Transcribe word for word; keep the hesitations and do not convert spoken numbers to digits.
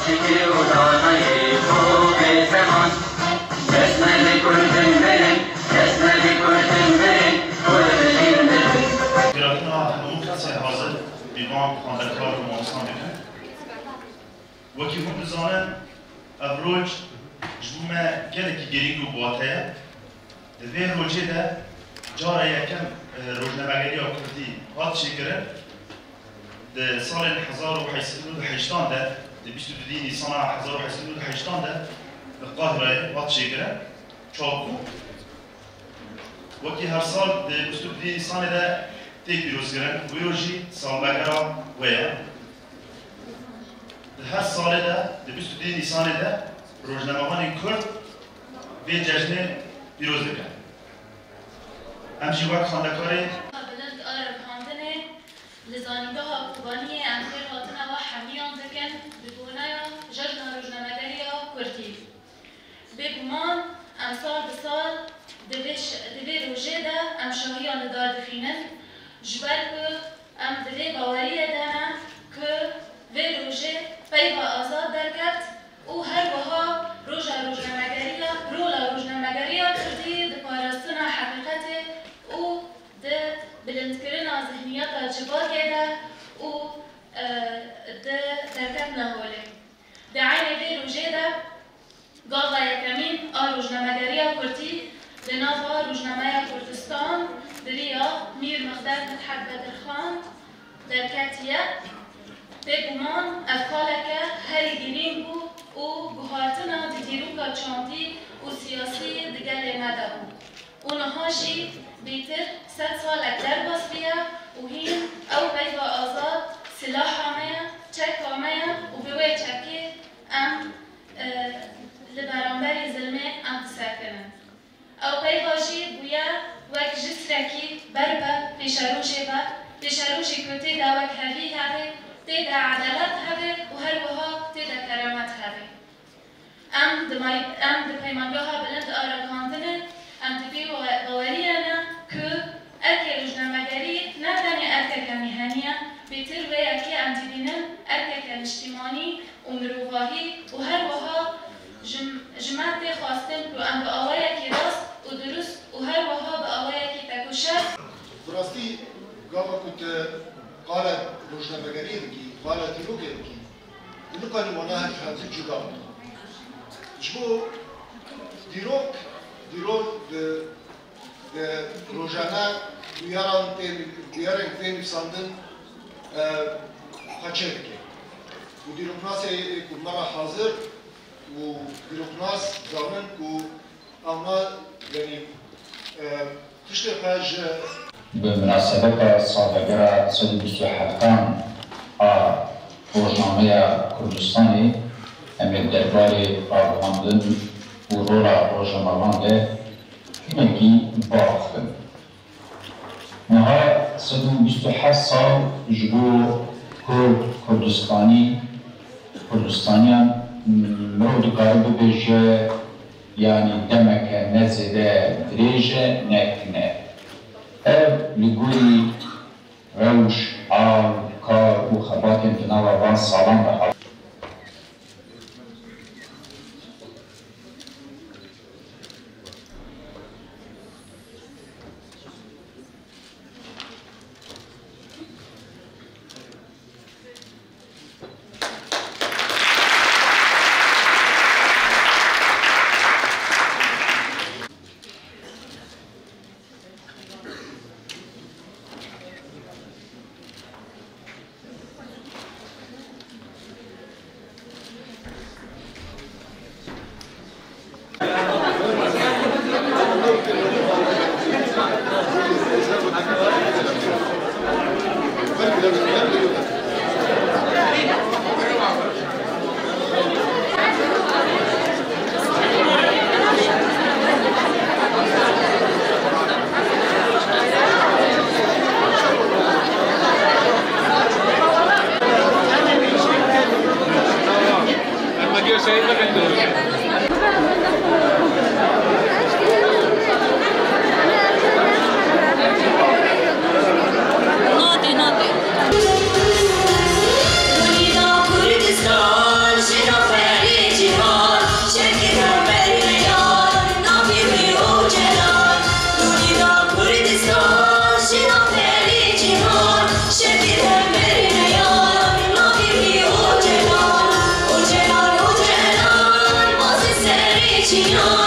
Şekil û daneyê xwe bê zeman. Dest me li kurdin birin, dest me li kurdin birin, kurdin birin. Biratina hemû kesê hazir, mîvan, xwendekar û mamosta bikin. Wekî hûn dizanin, ev roj ji bo me gelekî girîng û bi wate ye. Di vê rojê de cara yekem, e, rojnamegeriya kurdî hat çêkirin. Di salên hezar û heyt sed û nod û heştan de, di bîst û duduyê Nîsana hezar û heyt sed û nod û heştan de li Qahireyê hat çêkirin. Çapbû. Wekî her sal di bîst û duduyê Nîsanê de tê pîrozkirin. Wê rojî salvegera wê ye. Di her salê de, di bîst û duyê Nîsanê de rojnamevanên Kurd vê cejnê pîroz dikin. Em jî wek xwendekarê. Bilind a revandinê li Zanîngeha Kobaniyê em xêrhatina we hemiyan dikin, bi boneya Cejna Rojnamegeriya Kurdî. Bêguman em sal bi sal di vê ş-, di vê rojê de em şahiyan li dar dixînin, ji ber ku em di vê baweriyê de ne ku vê rojê peyva azad derket û her wiha roja rojnamegeriya, rola rojnamegeriya kurdî di parastina heqîqetê û di bilindkirina zihniyeta civakê de û, e, di derketina holê. Di eynê vê rojê de gava yekemîn a rojnamegeriya kurdî di nava rojnameya Kurdistan bi riya Mîr Mixded Midhet Bedirxan derketiye. Bêguman ev xaleke herî girîng bû û guhartina di dîroka çandî û siyasî di gelê me de bû. Û niha jî bêtir sed salek derbas bûye û hîn ew peyva azad silaha me ye, çeka me ye û bi wê çekê em, e, li beramberî zilmê em disekinin. Ew peyva jî bûye wek jisrekî ber bi pêşerojê ve, pêşerojê ku tê de wekhevî hebe, tê de edalet hebe û her wiha tê de keremet hebe. Em di may-, em di Peymangeha Bilind a Revandinê, em di vê bawe-, baweriyê ne ku erkê rojnamegerî ne tenê erkeke mîhenî ye, bêtir wê yekê em dibînin erkeke niştîmanî û mirovahî û her wiha ji, ji me tê xwestin ku em bi awayekî rast û dirust û her wiha bi awayekî tekoşer. Bi rastî, gava ku tu qala rojnamegeriyê dikî, qala dîrokê dikî, tu nikarî wana her ji hevdî cuda bikî. Ji bo dîrok, dîrok di, di rojane bûyeran tê, bûyerên tê nivîsandin, e, xwe çê dike. Û dîroknasê ku me re hazir û dîroknas zanin ku Ama, yanî, e, tiştê xwe ji Bi minasebeta salvegera sed û bîst û heftan a Rojnameya Kurdistanê, em ê derbarê ragihandin û rola rojnamevan de hinekî biaxivin. Niha sed û bîst û heft sal ji bo Kurd, Kurdistanî, Kurdistaniyan mirov dikare bibêje, yanî demeke ne zêde dirêj e, ne kûn e. Ev li gorî rewş, hal, kar û xebatên di nava van salan de hat. Notê, notê. Kurdistan, jina Çîna